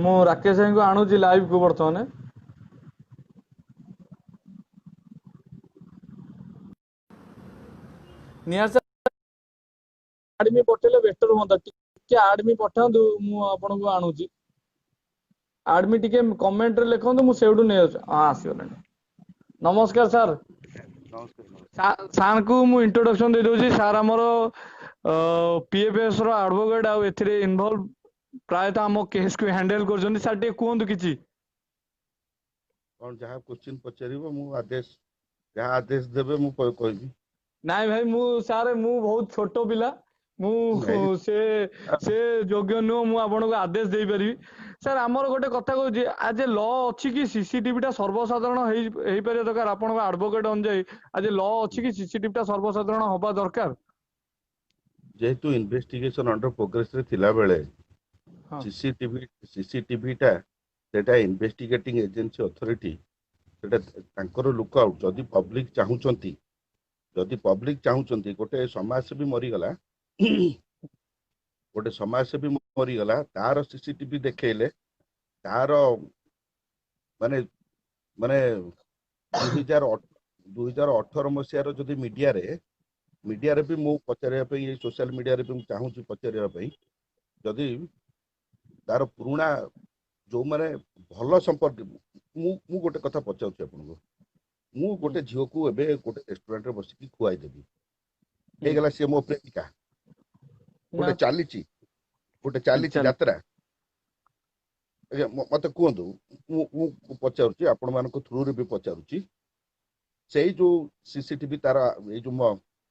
ମୁଁ ରାକେଶ ଭାଇଙ୍କୁ ଆଣୁଛି ଲାଇଭ କୁ ବର୍ତ୍ତମାନ। ନିହାତି ଆଡମି ପଠେଇଲେ ବେଟର ହୁଅନ୍ତା। ଟିକେ ଆଡମି ପଠାନ୍ତୁ, ମୁଁ ଆପଣଙ୍କୁ ଆଣୁଛି। ଆଡମି ଟିକେ କମେଣ୍ଟରେ ଲେଖନ୍ତୁ, ମୁଁ ସେଇଠୁ ନେଇ ଆସୁଛି। ହଁ, ଆସିଗଲାଣି। ନମସ୍କାର ସାର୍। ନମସ୍କାର, ନମସ୍କାର। ସାର୍ଙ୍କୁ ମୁଁ ଇଣ୍ଟ୍ରୋଡକ୍ସନ ଦେଇଦଉଛି। ସାର୍ ଆମର ପିଏଫଏସ୍ ର ଆଡଭୋକେଟ ଆଉ ଏଥିରେ ଇନଭଲ୍ଭ, ପ୍ରାୟତଃ ଆମ କେସ୍ କୁ ହ୍ୟାଣ୍ଡେଲ କରୁଛନ୍ତି। ସାର୍, ଟିକେ କୁହନ୍ତୁ କିଛି। କଣ, ଯାହା କୋଶ୍ଚିନ୍ ପଚାରିବ, ମୁଁ ଆଦେଶ, ଯାହା ଆଦେଶ ଦେବେ ମୁଁ କହିବି। ନାଇଁ ଭାଇ, ମୁଁ ସାର୍, ମୁଁ ବହୁତ ଛୋଟ ପିଲା, ମୁଁ ନାଇଁ। ସେ ସେ ଯୋଗ୍ୟ ନୁହଁ ମୁଁ ଆପଣଙ୍କୁ ଆଦେଶ ଦେଇପାରିବି। ସାର୍, ଆମର ଗୋଟେ କଥା କହୁଛି, ଆଜ ଏ ଲ ଅଛି କି ସିସିଟିଭି ଟା ସର୍ବସାଧାରଣ ହେଇପାରିବା ଦରକାର? ଆପଣଙ୍କ ଆଡଭୋକେଟ ଅନୁଯାୟୀ ଆଜ ଏ ଲ ଅଛି କି ସିସିଟିଭି ଟା ସର୍ବସାଧାରଣ ହବା ଦରକାର? ଯେହେତୁ ଇନଭେଷ୍ଟିଗେସନ ଅଣ୍ଡର ପ୍ରୋଗ୍ରେସ ରେ ଥିଲା ବେଳେ ସିସିଟିଭି ଟା ସେଟା ଇନଭେଷ୍ଟିଗେଟିଂ ଏଜେନ୍ସି ଅଥରିଟି, ସେଟା ତାଙ୍କର ଲୁକ୍ ଆଉଟ୍। ଯଦି ପବ୍ଲିକ ଚାହୁଁଛନ୍ତି, ଗୋଟେ ସମାଜସେବୀ ମରିଗଲା, ଗୋଟେ ସମାଜସେବୀ ମରିଗଲା, ତାର ସିସିଟିଭି ଦେଖେଇଲେ, ତାର ମାନେ ମାନେ 2018 ମସିହାର ଯଦି ମିଡିଆରେ ବି ମୁଁ ପଚାରିବା ପାଇଁ, ଏଇ ସୋସିଆଲ ମିଡିଆରେ ବି ମୁଁ ଚାହୁଁଛି ପଚାରିବା ପାଇଁ, ଯଦି ତାର ପୁରୁଣା ଯୋଉମାନେ ଭଲ ସମ୍ପର୍କ, ମୁଁ ଗୋଟେ କଥା ପଚାରୁଛି ଆପଣଙ୍କୁ। ମୁଁ ଗୋଟେ ଝିଅକୁ ଏବେ ଗୋଟେ ରେଷ୍ଟୁରାଣ୍ଟରେ ବସିକି ଖୁଆଇଦେବି, ହେଇଗଲା ସିଏ ମୋ ପ୍ରେମିକା? ଗୋଟେ ନା। ଚାଲିଛି, ଗୋଟେ ଚାଲିଛି ଯାତ୍ରା। ଆଜ୍ଞା, ମତେ କୁହନ୍ତୁ, ମୁଁ ପଚାରୁଛି, ଆପଣମାନଙ୍କ ଥ୍ରୁରେ ବି ପଚାରୁଛି। ସେଇ ଯୋଉ ସିସିଟିଭି ତାର ଏଇ ଯୋଉ ମୋ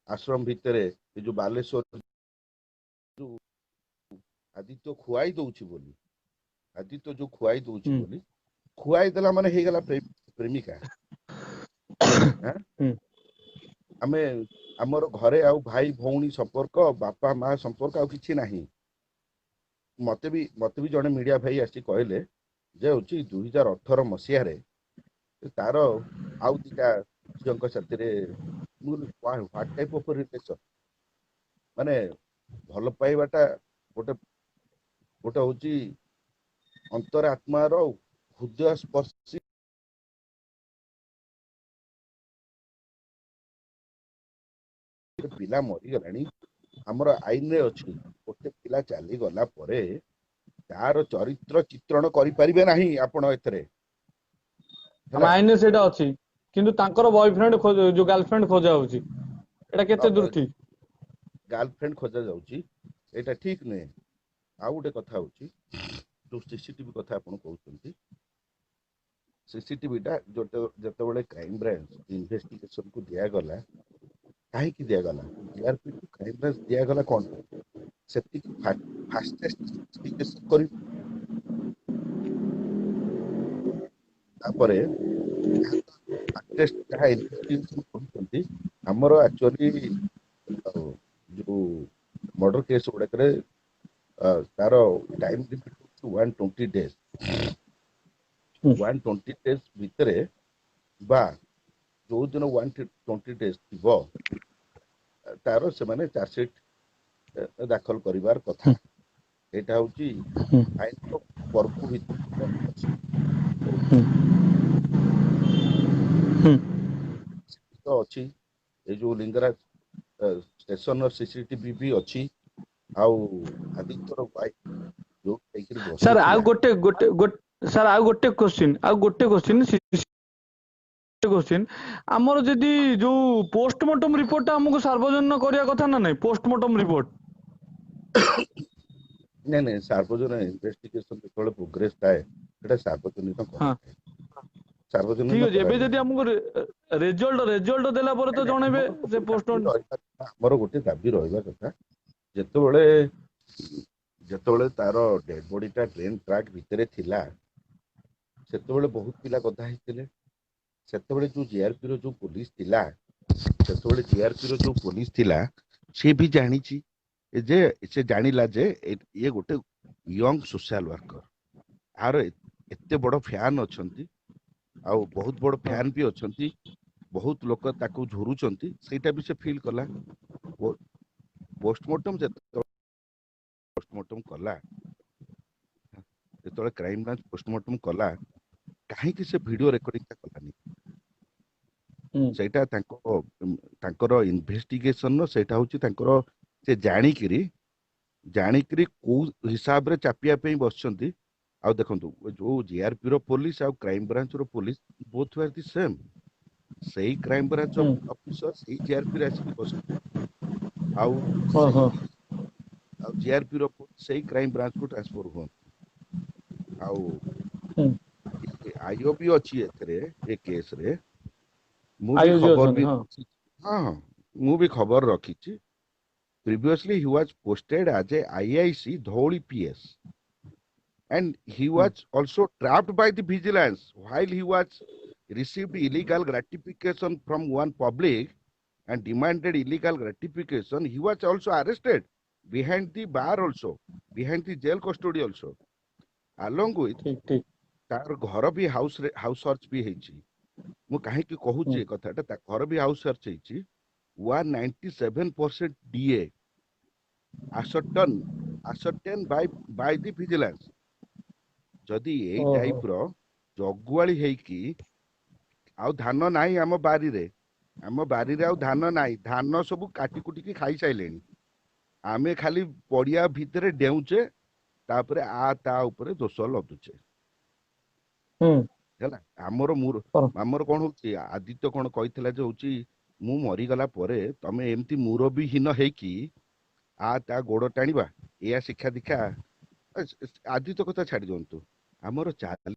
ଆଶ୍ରମ ଭିତରେ, ଏଇ ଯୋଉ ବାଲେଶ୍ୱର ଯୋଉ ଆଦିତ୍ୟ ଖୁଆଇ ଦଉଛି ବୋଲି, ଆଦିତ୍ୟ ଯୋଉ ଖୁଆଇ ଦଉଛି ବୋଲି, ଖୁଆଇ ଦେଲା ମାନେ ହେଇଗଲା ପ୍ରେମିକା? ଆଁ? ଆମେ ଆମର ଘରେ ଆଉ ଭାଇ ଭଉଣୀ ସମ୍ପର୍କ, ବାପା ମା ସମ୍ପର୍କ ଆଉ କିଛି ନାହିଁ। ମତେ ବି ଜଣେ ମିଡିଆ ଭାଇ ଆସି କହିଲେ ଯେ ହଉଛି 2018 ମସିହାରେ ତାର ଆଉ ଦିଟା ଝିଅଙ୍କ ସାଥିରେ। ମୁଁ what type of relation? ମାନେ ଭଲ ପାଇବାଟା ଗୋଟେ ଗୋଟେ ହଉଛି ଅନ୍ତର ଆତ୍ମାର ହୃଦୟ ସ୍ପର୍ଶୀ। ପିଲା ମରିଗଲାଣି। ଆମର ଆଇନରେ ଅଛି, ଗୋଟେ ପିଲା ଚାଲିଗଲା ପରେ ତାର ଚରିତ୍ର ଚିତ୍ରଣ କରିପାରିବେ ନାହିଁ ଆପଣ ଏଥିରେ। ଆମ ହେଲା। ଆଇନରେ ସେଇଟା ଅଛି, କିନ୍ତୁ ତାଙ୍କର ବୟଫ୍ରେଣ୍ଡ, ଯୋଉ ଗାର୍ଲଫ୍ରେଣ୍ଡ ଖୋଜା ହଉଛି, ଏଇଟା କେତେ ଦୂର ଠିକ? ଗାର୍ଲଫ୍ରେଣ୍ଡ ଖୋଜା ଯାଉଛି, ଏଇଟା ଠିକ ନୁହେଁ। ଆଉ ଗୋଟେ କଥା ହଉଛି, ଯୋଉ ସିସିଟିଭି କଥା ଆପଣ କହୁଛନ୍ତି, ସିସିଟିଭିଟା ଯେତେବେଳେ କ୍ରାଇମ ବ୍ରାଞ୍ଚ ଇନଭେଷ୍ଟିଗେସନକୁ ଦିଆଗଲା, କାହିଁକି ଦିଆଗଲା? ଜିଆରପି କୁ କ୍ରାଇମ ବ୍ରାଞ୍ଚ ଦିଆଗଲା କଣ ପାଇଁ? ସେତିକି ଫାଷ୍ଟେଷ୍ଟ ଇନଭେଷ୍ଟିଗେସନ କରିବ। ତାପରେ ଫାଷ୍ଟେଷ୍ଟ ଯାହା ଇନଭେଷ୍ଟିଗେସନ କରୁଛନ୍ତି, ଆମର ଆକ୍ଚୁଆଲି ଯୋଉ ମର୍ଡର କେସ୍ ଗୁଡାକରେ ତାର ଟାଇମ ଲିମିଟ ହଉଛି 120 ଡେଜ୍। 120 ଡେଜ୍ ଭିତରେ ବା ଯୋଉ ଦିନ 120 ଡେଜ୍ ଥିବ, ତାର ସେମାନେ ଚାର୍ଜସିଟ୍ ଦାଖଲ କରିବାର କଥା। ଏଇଟା ହଉଛି ଆଇନର ବର୍ଗ ଭିତରେ ଅଛି। ତ ଅଛି, ଏଇ ଯୋଉ ଲିଙ୍ଗରାଜ ଷ୍ଟେସନର ସିସିଟିଭି ବି ଅଛି ଆଉ ଆଦିତ୍ୟର ୱାଇଫ ଯୋଉ ଯାଇକିରି ସାର୍, ଆଉ ବସିଥିଲା। ଗୋଟେ ଗୋଟେ ସାର୍, ଆଉ ଗୋଟେ କୋଶ୍ଚିନ୍, ଆଉ ଗୋଟେ କୋଶ୍ଚିନ୍। ଆମର ଯଦି ଯୋଉ ପୋଷ୍ଟମର୍ଟମ ରିପୋର୍ଟ ଟା ଆମକୁ ସାର୍ବଜନୀନ କରିବା କଥା ନା ନାଇଁ, ପୋଷ୍ଟମର୍ଟମ ରିପୋର୍ଟ? ନାଇଁ ନାଇଁ, ସାର୍ବଜନୀନ ଇନଭେଷ୍ଟିଗେସନ ଯେତେବେଳେ ପ୍ରୋଗ୍ରେସ ଥାଏ, ସେଟା ସାର୍ବଜନୀନ କରାଯାଏ। ଠିକ ସାର୍ବଜନୀନ ଅଛି। ଏବେ କରାଯାଏ। ଯଦି ଆମକୁ ରେଜଲ୍ଟ ଦେଲା ପରେ ତ ନାଇଁ, ଜଣେଇବେ ଆମର ସେ ଗୋଟେ ଦାବି ପୋଷ୍ଟମର୍ଟମ। ରହିବା କଥା, ଆମର ଗୋଟେ ଦାବି ରହିବା କଥା, ଯେତେବେଳେ ଯେତେବେଳେ ତାର ଡେଡ ବଡିଟା ଟ୍ରେନ ଟ୍ରାକ୍ ଭିତରେ ଥିଲା, ସେତେବେଳେ ବହୁତ ପିଲା ଗଦା ହେଇଥିଲେ। ସେତେବେଳେ ଯୋଉ ଜିଆରପି ର ଯୋଉ ପୋଲିସ ଥିଲା, ସେତେବେଳେ ଜିଆରପି ର ଯୋଉ ପୋଲିସ ଥିଲା, ସେ ବି ଜାଣିଛି ଯେ, ସେ ଜାଣିଲା ଯେ ଇଏ ଗୋଟେ ୟଙ୍ଗ ସୋସିଆଲ ୱାର୍କର, ଆର ଏତେ ବଡ ଫ୍ୟାନ ଅଛନ୍ତି ଆଉ ବହୁତ ବଡ ଫ୍ୟାନ ବି ଅଛନ୍ତି, ବହୁତ ଲୋକ ତାକୁ ଝୁରୁଛନ୍ତି, ସେଇଟା ବି ସେ ଫିଲ୍ କଲା। ପୋଷ୍ଟମର୍ଟମ ଯେତେବେଳେ ପୋଷ୍ଟମର୍ଟମ କଲା, ଯେତେବେଳେ କ୍ରାଇମ ବ୍ରାଞ୍ଚ ପୋଷ୍ଟମର୍ଟମ କଲା, କାହିଁକି ସେ ଭିଡିଓ ରେକର୍ଡିଂଟା କଲାନି? ସେଇଟା ତାଙ୍କର ଇନଭେଷ୍ଟିଗେସନର ସେଇଟା ହଉଛି ତାଙ୍କର, ସେ ଜାଣିକିରି ଜାଣିକିରି କୋଉ ହିସାବରେ ଚାପିବା ପାଇଁ ବସିଛନ୍ତି। ଆଉ ଦେଖନ୍ତୁ, ଯୋଉ ଜିଆରପି ର ପୋଲିସ ଆଉ କ୍ରାଇମ ବ୍ରାଞ୍ଚ ର police both are the same. ସେଇ କ୍ରାଇମ ବ୍ରାଞ୍ଚ ଅଫିସର ସେଇ ଜିଆରପି ରେ ଆସିକି ବସନ୍ତି, ଆଉ ସେଇ ଆଉ ଜିଆରପି ର ସେଇ କ୍ରାଇମ ବ୍ରାଞ୍ଚ କୁ ଟ୍ରାନ୍ସଫର ହୁଅନ୍ତି। ଆଉ ଆଇଓ ବି ଅଛି ଏଥିରେ, ଏ କେସରେ। ମୁଁ ବି ଖବର ବି, ହଁ, ମୁଁ ବି ଖବର ରଖିଛି। Previously he was posted as a IIC Dhauli PS, and he was also trapped by the vigilance while he was received illegal gratification from one public and demanded illegal gratification. He was also arrested behind the bar also, behind the jail custody also, along with ତାର ଘର ବି house house search ବି ହେଇଛି। ମୁଁ କାହିଁକି କହୁଛି ଏ କଥାଟା, ତା ଘର ବି house search ହେଇଛି। 197% DA ascertain by the vigilance. ଯଦି ଏଇ ଟାଇପ ର ଜଗୁଆଳି ହେଇକି, ଆଉ ଧାନ ନାହିଁ ଆମ ବାରିରେ, ଆମ ବାରିରେ ଆଉ ଧାନ ନାହିଁ, ଧାନ ସବୁ କାଟି କୁଟିକି ଖାଇସାରିଲେଣି, ଆମେ ଖାଲି ପଡିଆ ଭିତରେ ଡେଉଁଛେ, ତାପରେ ଆ ତା ଉପରେ ଦୋଷ ଲଦୁଛେ। ହେଲା, ଆମର ଆମର କଣ ହଉଛି, ଆଦିତ୍ୟ କଣ କହିଥିଲା ଯେ ହଉଛି ମୁଁ ମରିଗଲା ପରେ ତମେ ଏମିତି ମୁରବୀହୀନ ହେଇକି ଆ ତା ଗୋଡ ଟାଣିବା, ଏଇଆ ଶିକ୍ଷା ଦୀକ୍ଷା। ଆଦିତ୍ୟ କଥା ଛାଡି ଦିଅନ୍ତୁ, ଆମର ଚାଲି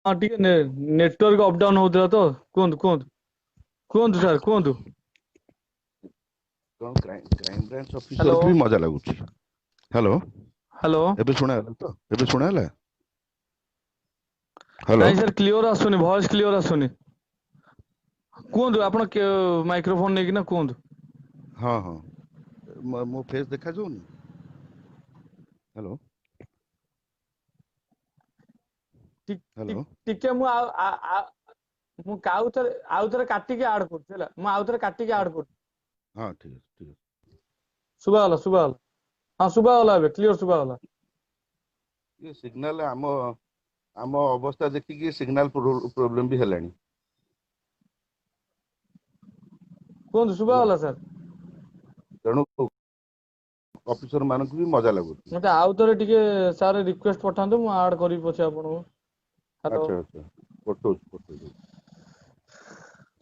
ହଁ, ଟିକେ ନେଟୱାର୍କ ଅପ୍ ଡାଉନ ହଉଥିଲା ତ। କୁହନ୍ତୁ, କୁହନ୍ତୁ, କୁହନ୍ତୁ ସାର୍, କୁହନ୍ତୁ। କଣ କ୍ରାଇମ ବ୍ରାଞ୍ଚ ଅଫିସର ବି ମଜା ଲାଗୁଛି। ହ୍ୟାଲୋ? ହ୍ୟାଲୋ? ଏବେ ଶୁଣାଗଲା ତ? ଏବେ ଶୁଣାଗଲା? ହ୍ୟାଲୋ? ନାଇଁ ସାର୍, କ୍ଲିୟର ଆସୁନି, ଭଏସ କ୍ଲିୟର ଆସୁନି। କୁହନ୍ତୁ, ଆପଣ ମାଇକ୍ରୋଫୋନ ନେଇକିନା କୁହନ୍ତୁ। ହଁ, ମୋ ଫେସ୍ ଦେଖାଯାଉନି? ହ୍ୟାଲୋ? ହ୍ୟାଲୋ? ଟିକେ ମୁଁ ମୁଁ ଆଉ ଥରେ ଆଉ ଥରେ କାଟିକି ଆଡ କରୁଛି, ହେଲା? ମୁଁ ଆଉ ଥରେ କାଟିକି ଆଡ କରୁଛି। ହଁ, ଠିକ ଅଛି, ଠିକ ଅଛି। ଶୁଭାଗଲା, ଶୁଭାଗଲା, ହଁ, ଶୁଭାଗଲା, ଏବେ କ୍ଲିୟର ଶୁଭାଗଲା। ଇଏ ସିଗ୍ନାଲ, ଆମ ଅବସ୍ଥା ଦେଖିକି ସିଗ୍ନାଲ ପ୍ରୋବ୍ଲେମ ବି ହେଲାଣି। କୁହନ୍ତୁ, ଶୁଭାଗଲା ସାର୍। ତେଣୁ ଅଫିସର ମାନଙ୍କୁ ବି ମଜା ଲାଗୁଛି। ମତେ ଆଉ ଥରେ ଟିକେ ସାର୍ ରିକ୍ୱେଷ୍ଟ ପଠାନ୍ତୁ, ମୁଁ ଆଡ କରିବି ପଛେ ଆପଣଙ୍କୁ। ଆଚ୍ଛା ଆଚ୍ଛା, ପଠଉଛି, ପଠଉଛି।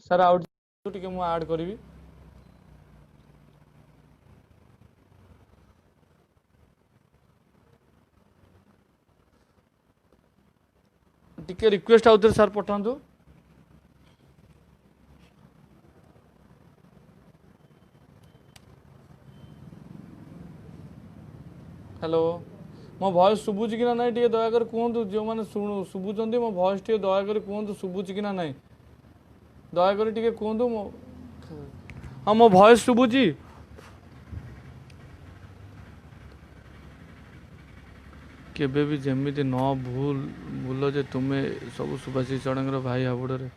ସାର୍, ଆଉ ଟିକେ ମୁଁ ଆଡ କରିବି। ଟିକେ ରିକ୍ୱେଷ୍ଟ ଆଉ ଥରେ ସାର୍ ପଠାନ୍ତୁ। ହ୍ୟାଲୋ? ମୋ ଭଏସ୍ ଶୁଭୁଛି କି ନା ନାହିଁ ଟିକେ ଦୟାକରି କୁହନ୍ତୁ। ଯେଉଁମାନେ ଶୁଭୁଛନ୍ତି ମୋ ଭଏସ୍, ଟିକେ ଦୟାକରି କୁହନ୍ତୁ ଶୁଭୁଛି କି ନା ନାହିଁ। ଦୟାକରି ଟିକେ କୁହନ୍ତୁ ମୋ, ହଁ, ମୋ ଭଏସ୍ ଶୁଭୁଛି? କେବେ ବି ଯେମିତି ନ ଭୁଲ ଭୁଲ ଯେ ତୁମେ ସବୁ ସୁଭାଶିଷ ଷଡ଼ଙ୍ଗୀର ଭାଇ ହାବୁଡ଼ରେ।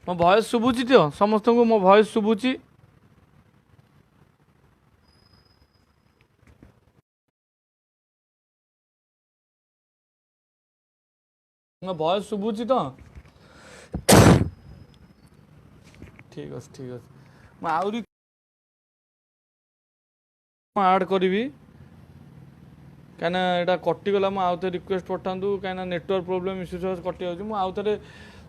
ମୋ ଭଏସ୍ ଶୁଭୁଛି ତ ସମସ୍ତଙ୍କୁ? ମୋ ଭଏସ୍ ଶୁଭୁଛି? ମୋ ଭଏସ୍ ଶୁଭୁଛି ତ? ଠିକ୍ ଅଛି, ଠିକ୍ ଅଛି। ମୁଁ ଆହୁରି ଆଡ଼୍ କରିବି, କାହିଁକିନା ଏଇଟା କଟିଗଲା। ମୁଁ ଆଉ ଥରେ ରିକ୍ୱେଷ୍ଟ ପଠାନ୍ତୁ, କାହିଁକିନା ନେଟୱାର୍କ ପ୍ରୋବ୍ଲେମ୍ ଇସ୍ୟୁ ସକାଶେ କଟିଯାଉଛି। ମୁଁ ଆଉ ଥରେ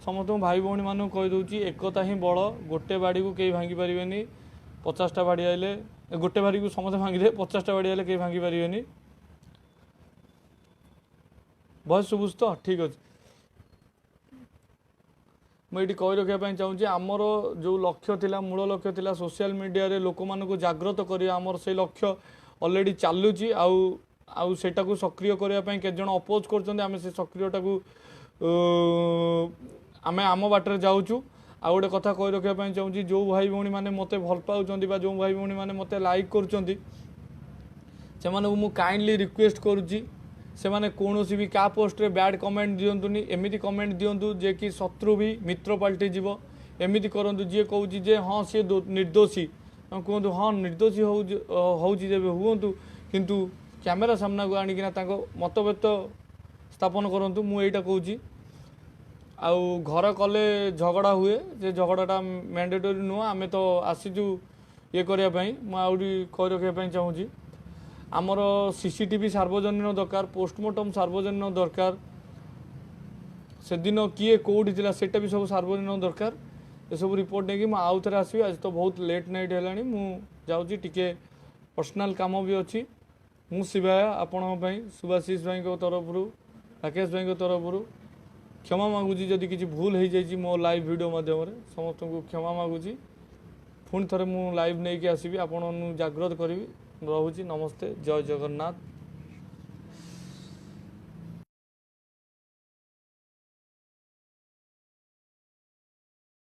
ସମସ୍ତଙ୍କୁ ଭାଇ ଭଉଣୀମାନଙ୍କୁ କହିଦେଉଛି, ଏକତା ହିଁ ବଳ। ଗୋଟେ ବାଡ଼ିକୁ କେହି ଭାଙ୍ଗି ପାରିବେନି, 50ଟା ବାଡ଼ି ଆଇଲେ, ଗୋଟେ ବାଡ଼ିକୁ ସମସ୍ତେ ଭାଙ୍ଗିଦେବେ, 50ଟା ବାଡ଼ି ଆଇଲେ କେହି ଭାଙ୍ଗି ପାରିବେନି। ଭଏସ୍ ଶୁଭୁଛି ତ? ଠିକ୍ ଅଛି। ମୁଁ ଏଇଠି କହି ରଖିବା ପାଇଁ ଚାହୁଁଛି, ଆମର ଯେଉଁ ଲକ୍ଷ୍ୟ ଥିଲା, ମୂଳ ଲକ୍ଷ୍ୟ ଥିଲା ସୋସିଆଲ ମିଡ଼ିଆରେ ଲୋକମାନଙ୍କୁ ଜାଗ୍ରତ କରିବା, ଆମର ସେଇ ଲକ୍ଷ୍ୟ ଅଲରେଡ଼ି ଚାଲୁଛି। ଆଉ ସେଇଟାକୁ ସକ୍ରିୟ କରିବା ପାଇଁ କେତେଜଣ ଅପୋଜ କରୁଛନ୍ତି, ଆମେ ସେ ସକ୍ରିୟଟାକୁ ଆମେ ଆମ ବାଟରେ ଯାଉଛୁ। ଆଉ ଗୋଟେ କଥା କହି ରଖିବା ପାଇଁ ଚାହୁଁଛି, ଯେଉଁ ଭାଇ ଭଉଣୀମାନେ ମୋତେ ଭଲ ପାଉଛନ୍ତି ବା ଯେଉଁ ଭାଇ ଭଉଣୀମାନେ ମୋତେ ଲାଇକ୍ କରୁଛନ୍ତି, ସେମାନଙ୍କୁ ମୁଁ କାଇଣ୍ଡଲି ରିକ୍ୱେଷ୍ଟ କରୁଛି, ସେମାନେ କୌଣସି ବି କାହା ପୋଷ୍ଟରେ ବ୍ୟାଡ୍ କମେଣ୍ଟ ଦିଅନ୍ତୁନି। ଏମିତି କମେଣ୍ଟ ଦିଅନ୍ତୁ ଯେ କି ଶତ୍ରୁ ବି ମିତ୍ର ପାଲଟିଯିବ। ଏମିତି କରନ୍ତୁ, ଯିଏ କହୁଛି ଯେ ହଁ ସିଏ ନିର୍ଦ୍ଦୋଷୀ, କୁହନ୍ତୁ ହଁ ନିର୍ଦ୍ଦୋଷୀ ହେଉଛି, ହେଉଛି ଯେବେ ହୁଅନ୍ତୁ, କିନ୍ତୁ କ୍ୟାମେରା ସାମ୍ନାକୁ ଆଣିକିନା ତାଙ୍କ ମତଭେଦ ସ୍ଥାପନ କରନ୍ତୁ। ମୁଁ ଏଇଟା କହୁଛି। ଆଉ ଘର କଲେ ଝଗଡ଼ା ହୁଏ, ଯେ ଝଗଡ଼ାଟା ମ୍ୟାଣ୍ଡେଟୋରୀ ନୁହଁ। ଆମେ ତ ଆସିଛୁ ଇଏ କରିବା ପାଇଁ। ମୁଁ ଆହୁରି କହି ରଖିବା ପାଇଁ ଚାହୁଁଛି, ଆମର ସିସିଟିଭି ସାର୍ବଜନୀନ ଦରକାର, ପୋଷ୍ଟମର୍ଟମ୍ ସାର୍ବଜନୀନ ଦରକାର, ସେଦିନ କିଏ କେଉଁଠି ଥିଲା ସେଇଟା ବି ସବୁ ସାର୍ବଜନୀନ ଦରକାର। ଏସବୁ ରିପୋର୍ଟ ନେଇକି ମୁଁ ଆଉ ଥରେ ଆସିବି। ଆଜି ତ ବହୁତ ଲେଟ୍ ନାଇଟ୍ ହେଲାଣି, ମୁଁ ଯାଉଛି, ଟିକେ ପର୍ସନାଲ୍ କାମ ବି ଅଛି। ମୁଁ ଶିବାୟ ଆପଣଙ୍କ ପାଇଁ ସୁଭାଶିଷ ଭାଇଙ୍କ ତରଫରୁ, ରାକେଶ ଭାଇଙ୍କ ତରଫରୁ କ୍ଷମା ମାଗୁଛି। ଯଦି କିଛି ଭୁଲ ହେଇଯାଇଛି ମୋ ଲାଇଭ୍ ଭିଡ଼ିଓ ମାଧ୍ୟମରେ, ସମସ୍ତଙ୍କୁ କ୍ଷମା ମାଗୁଛି। ପୁଣି ଥରେ ମୁଁ ଲାଇଭ୍ ନେଇକି ଆସିବି, ଆପଣଙ୍କୁ ଜାଗ୍ରତ କରିବି। ରହୁଛି, ନମସ୍ତେ, ଜୟ ଜଗନ୍ନାଥ।